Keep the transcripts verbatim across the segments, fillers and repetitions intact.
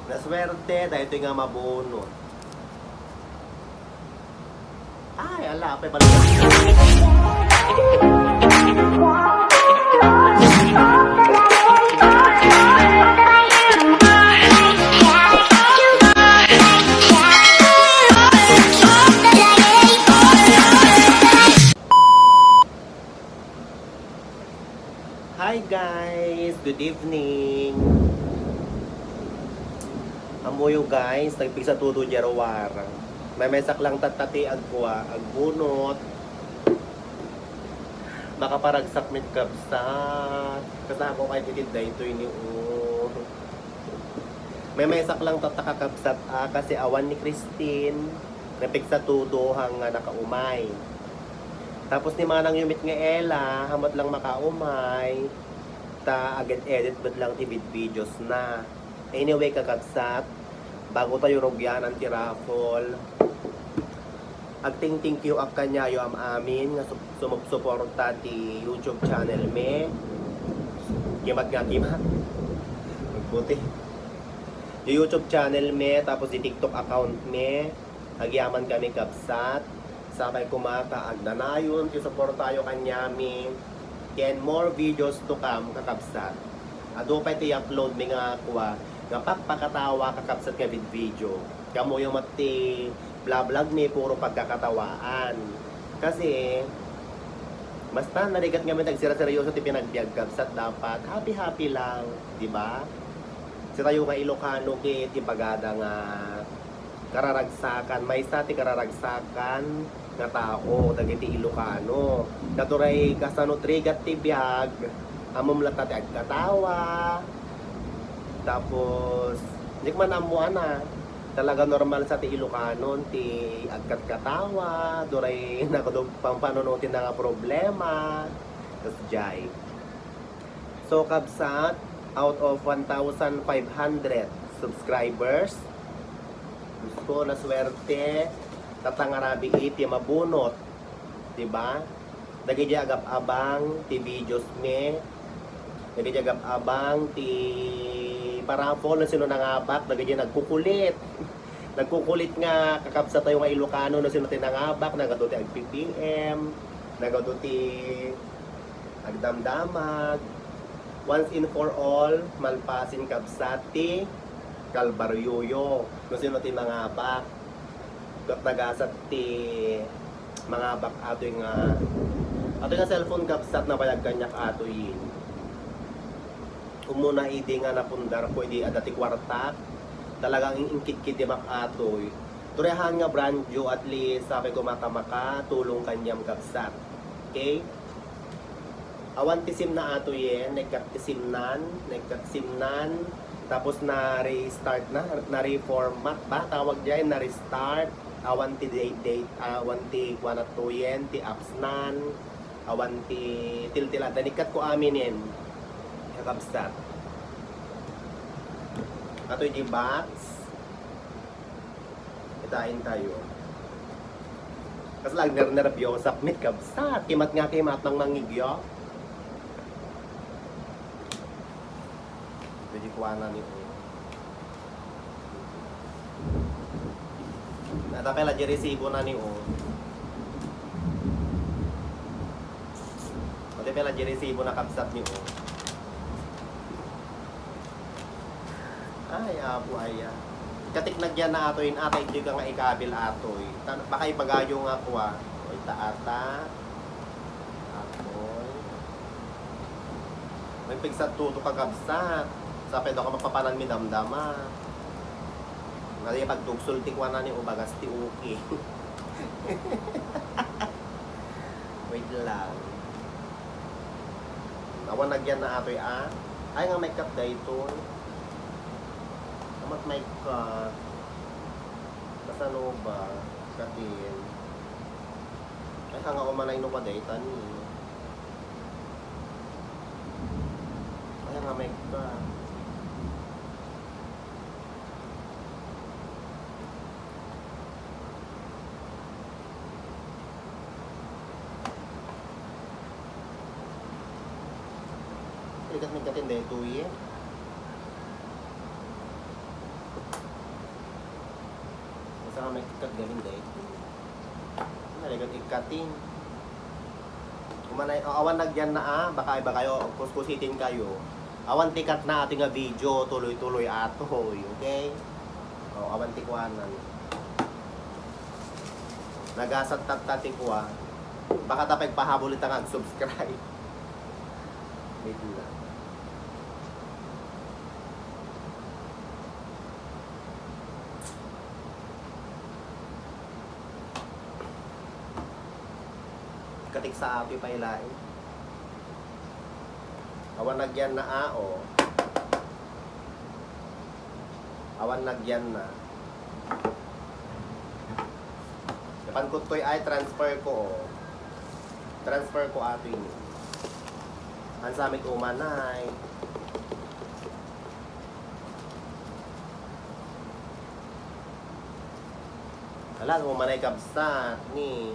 Naswerte, daytoy nga mabunot. Ay, ala, apay pala. Hi guys! Good evening! Ammoyo guys, nagpigsa tudo diay ruar. Maymaysak lang tatta ti agkua, agbunot. Makaparagsak met kabsat. Kasako kay titid daytoy ni o. Maymaysak lang tatta kakabsat a, kasi awan ni Christine. Nagpigsa tudo hang nga nakaumay. Tapos ni manangyo met nga Ella, hamot lang makaumay, ta aged-edit met lang ti vid-videos na. Anyway, kakabsat, bago tayo rugyanan ti raffle, agting-thank you ak kaniayo am-amin nga sup-, sumupsuporta ti YouTube channel mi. Kimat nga kimat. Magputi. Ti YouTube channel mi, tapos ti TikTok account mi. Agyamankami kabsat, sapay koma ta agnanayon ti suportayo kaniami, ken more videos to come, kakabsat. Adu pay ti i-upload mi nga kua, nga pakpakatawa, kakabsat, nga vid-video. Kamuyo met ti bla-vlog mi, puro pagkakatawaan. Kasi, basta narigat ngamin ti agserseryoso ti pinagbiag, kabsat, dapat happy-happy lang, di ba? Sitayo nga Ilocano ket ibagada nga kararagsakan, maysa ti kararagsakan nga tao dagiti Ilocano. Kaduray kasano ti rigat ti biag, ammom latta ti agkatawa. Tapos, di man ammo ana, talaga normal sa ti Ilocano ti agkatkatawa, duray nagadu-, pampanunotna nga problema. Kasdiay. So, kabsat, out of one thousand five hundred subscribers, Diyos ko, naswerte, tatta nga rabii ti mabunot, di ba? Dagiti agab-abang ti videos mi, dagiti agab-abang ti paraffle, no sino nangabak, dagiti nagkukulit. Nagkukulit nga kakabsat tayo nga Ilocano, no sino ti nangabak, nagadu ti ag-P P M, nagadu ti agdamdamag. Once and for all, malpasen kabsat ti kalbarioyo. No sino ti mangabak. Ket nagasat ti mangabak atoy nga, atoy nga cellphone kabsat nabayag kaniak atoy. Umuna idi nga napundarko idi adda ti kuartak, talagang in-, inkidkidimak atoy. Turay ahan nga brand new, at least, sapay koma ta makatulong kaniam kabsat. Okay? Awan ti simna atoyen, naikkat ti simnan, naikkat simnan, tapos na-restart na, na-reformat ba? Tawag diay, na-restart, awan ti date, date, awan ti kuan atoyen, ti apps nan, awan ti tiltila. Naikkat ko aminen, kakabsat. Atoy di box. Kitain tayo. Kasla agnernerbiosak met kabsat. Kimat nga kimat nang mangigyo. Pwede kuha na ni o. Nata pay la di resibo na ni o. Pati pay la di resibo na kabsat ni o. Ay, apo aya. Katiknagyan na atoy, ata, itoy ka nga ikabil atoy. Tan-, baka ibagayo nga kuwa. O, ita ata. Atoy. May pigsa tuto ka kabsat. Sapay daw ka mapapanan mi damdama. Ngali pagtugsol ti kuwa na ni ubagas ti uki. Wait lang. Awan nagyan na atoy, ah. Ay, nga makeup daytoy. Amat makeup. Kasano ba? Katin. Ay, hanga umanay no pa daytan, eh. Ay, nga makeup. Ikat mi katin daytoy, eh. May ikkat gamin dahil. Naligat ikkatin. Umanay, o, awan nagyan na, ah. Baka iba kayo, kuskusitin kayo. Awan tikat na ating nga video, tuloy-tuloy atoy, okay? O, awan tikuanan. Nagasat tatta tikua. Baka ta pagpahabol ita nga ag-subscribe. Wait lang. Katiksa api pay laeng. Awan nagyan na, ah, o. Awan nagyan na. Napan ko toy ay transfer ko, o. Transfer ko ato ini. Ang samit umanay. Ala, umanay kabsat ni.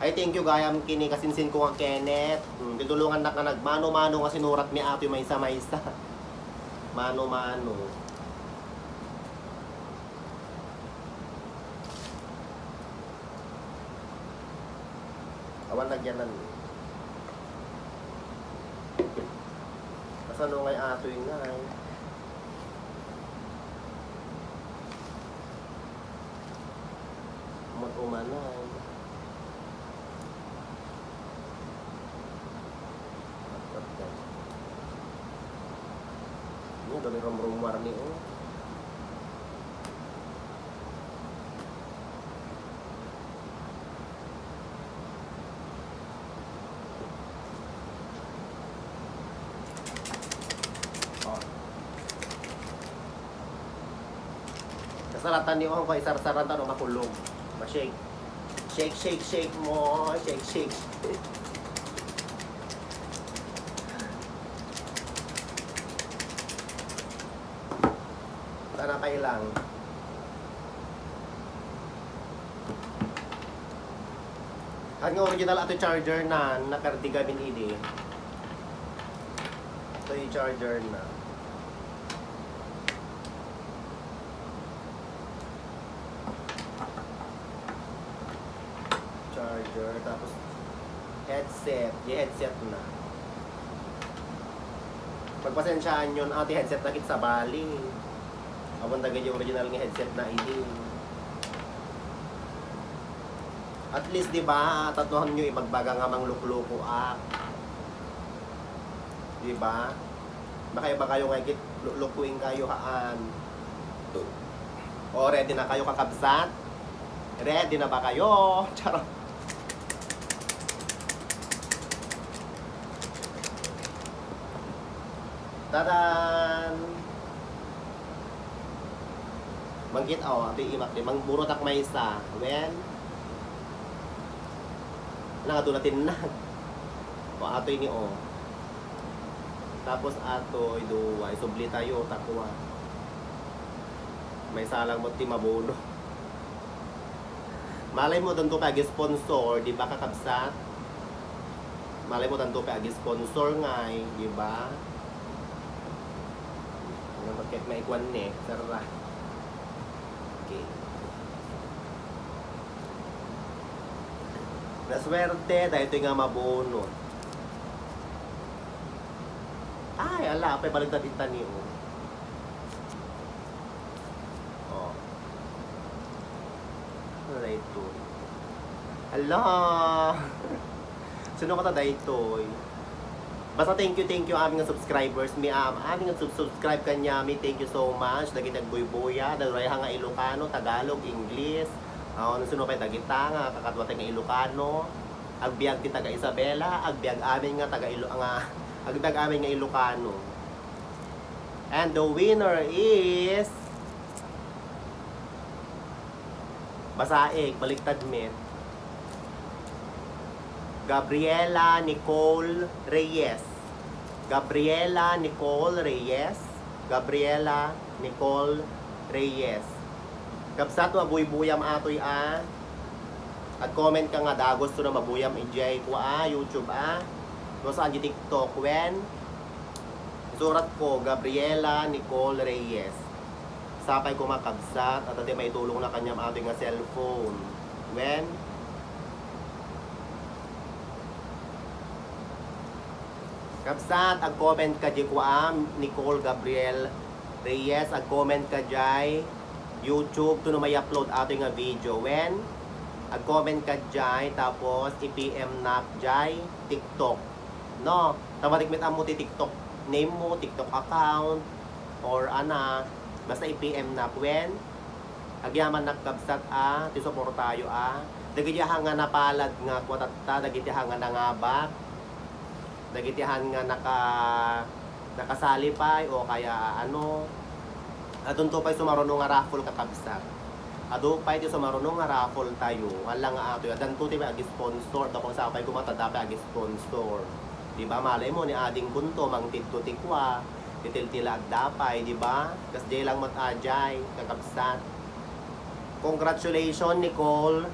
Ay, thank you gayam kini kasinsin ko nga Kenneth. Hmm, tinulongannak nga nagmano-mano nga sinurat mi ato maysa-maysa. Mano-mano. Awan nagyanan. Kasano ngay atoy ngay? Umut-umanay. Nia, dagiti rumrummuar ni, o. O. Kasaratan ni, o, kay sarsaran ta no makulog. Ma-shake. Shake, shake, shake mo. Shake, shake, shake. Tara, pailang. Haan nga original ato charger na, naperdi gamin idi. Ito yung charger na. Charger, tapos headset, di headset na. Pagpasensyaan yon, ati headset na kit sabali. Awan dagiti original nga headset na idi. At least, di ba, tatlohan nyo ibagbaga nga manglukluko, ah. Di ba? Makaiba kayo nga ikit, lu-, lukuing kayo, haan. O, ready na kayo, kakabsat? Ready na ba kayo? Charot. Tadan! Manggit, o, ati imak di, mangburotak maysa. Wen? Nang adu na tinnag. O, atoy ni, o. Tapos atoy dua, isubli tayo, takwa. Maysa lang mo ti mabuno. Malay mo, danto pay ag-sponsor, di ba, kakabsat? Malay mo, danto pay ag-sponsor ngay, di ba? Ano, bakit maikuan ni? Sarra. Okay. Naswerte, dahil ito nga mabunot. Ay, ala, apay baligtad itani, o. O. Ano na ito? Hala! Sino kata daytoy? Basta thank you, thank you, amin nga subscribers mi, am-, amin nga sub-, subscribe kanyami, thank you so much. Dagiti agbuybuya, dagiti nga Ilocano, Tagalog, English, ah, no sino pay dagita nga kakadua tayo nga Ilocano. Agbiag ti taga Isabela, agbiag amin nga taga Ilo-, nga, agbiag amin nga Ilocano. And the winner is, basaek, baliktad met. Gabriela Nicole Reyes. Gabriela Nicole Reyes. Gabriela Nicole Reyes. Kabsat, mabuybuyam atoy a. Ag-comment ka nga dagus to na mabuyam idiay kua, YouTube a. No saan di TikTok, wen? Surat ko, Gabriela Nicole Reyes. Sapay ko makabsat, at adi maitulong na kanyam atoy nga cellphone. Wen? Kabsat, ag-comment ka di ko am, Nicole Gabriel Reyes, ag-comment ka jay YouTube, to no may upload atoy nga video. Wen? Ag-comment ka jay, tapos i-P M nak jay TikTok. No? Tawadik met ammo ti TikTok name mo, TikTok account, or ana, basta i-P M nak wen. Agyaman nak kabsat a, ti suportayo a. Dagiti ahan nga napalad nga kua tatta, dagiti ahan nga nangabak, dagiti ahan nga naka, nakasali pay o kaya ano. Adunto pay sumaruno nga raffle kakabsat. Adu pay ti sumaruno nga raffle tayo. Wala nga ato, adanto ti pay ag-sponsor, dakon sapay kumata da pay ag-sponsor. Di ba, malay mo, ni ading kunto, mangtidto ti kua, titiltila agdapay, di ba? Kas jay lang mat ajay, kakabsat. Congratulations, Nicole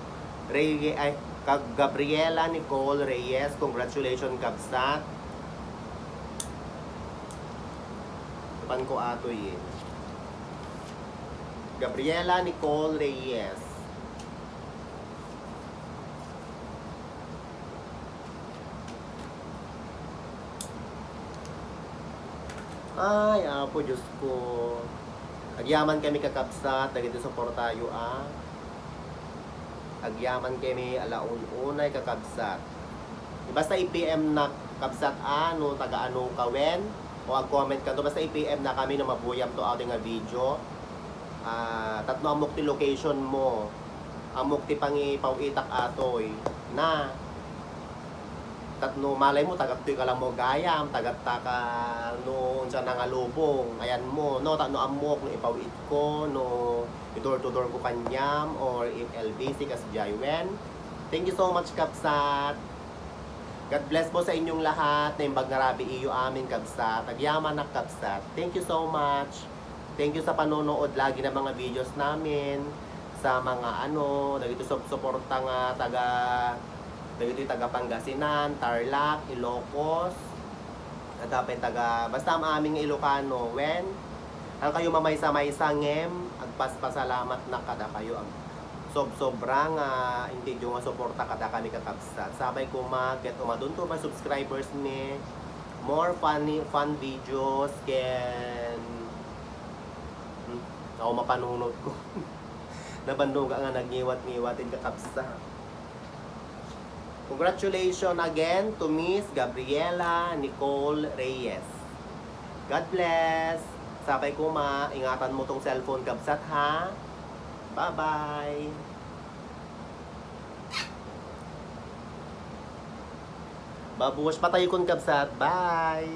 Reyes, ay, kag Gabriela Nicole Reyes. Congratulations, kabsat. Pan ko ato yin. Gabriela Nicole Reyes. Ay, Apo Diyos ko. Agyaman kami kakabsat, dagiti suportayo, ah. Agyaman kami ala un-unay kakabsat. Basta i-P M na kabsat, ah, no taga ano ka wen, o ag-comment ka to, basta i-P M na kami no mabuyam to ato nga video. Ah, tapno ammok ti location mo. Ammok ti pangipaw-itak atoy. Na. Tapno malay mo, tagattoy ka lang mo gayam, tagatta ka no unsa na nga lubong, ayan mo, no? Tapno ammok no ipaw-it ko, no i-door to door ko kanyam, or if L B C kas jay wen. Thank you so much, kabsat. God bless po sa inyong lahat. Naimbag nga rabii iyo amin, kabsat. Agyaman nak, kabsat. Thank you so much. Thank you sa panonood lagi ng mga videos namin. Sa mga ano, dagito sub-, suporta nga taga, dagito taga Pangasinan, Tarlac, Ilocos. At dapat taga, basta ang aming Ilocano, wen, ang kayo mamaysa-maysa ngem, agpaspasalamat na kada kayo. Ag-, sob-sobra nga, intedyo nga suporta kada kami kakabsat. Sapay ko mag-, get umadunto my subscribers mi. More funny, fun videos, ken Hmm, ako mapanunot ko. Nabannuga nga nagngiwat-ngiwat in kakabsat. Congratulations again to Miss Gabriela Nicole Reyes. God bless. Sapay kuma, ingatan mo tong cellphone, kabsat, ha? Bye-bye. Babush, patay kun, kabsat. Bye.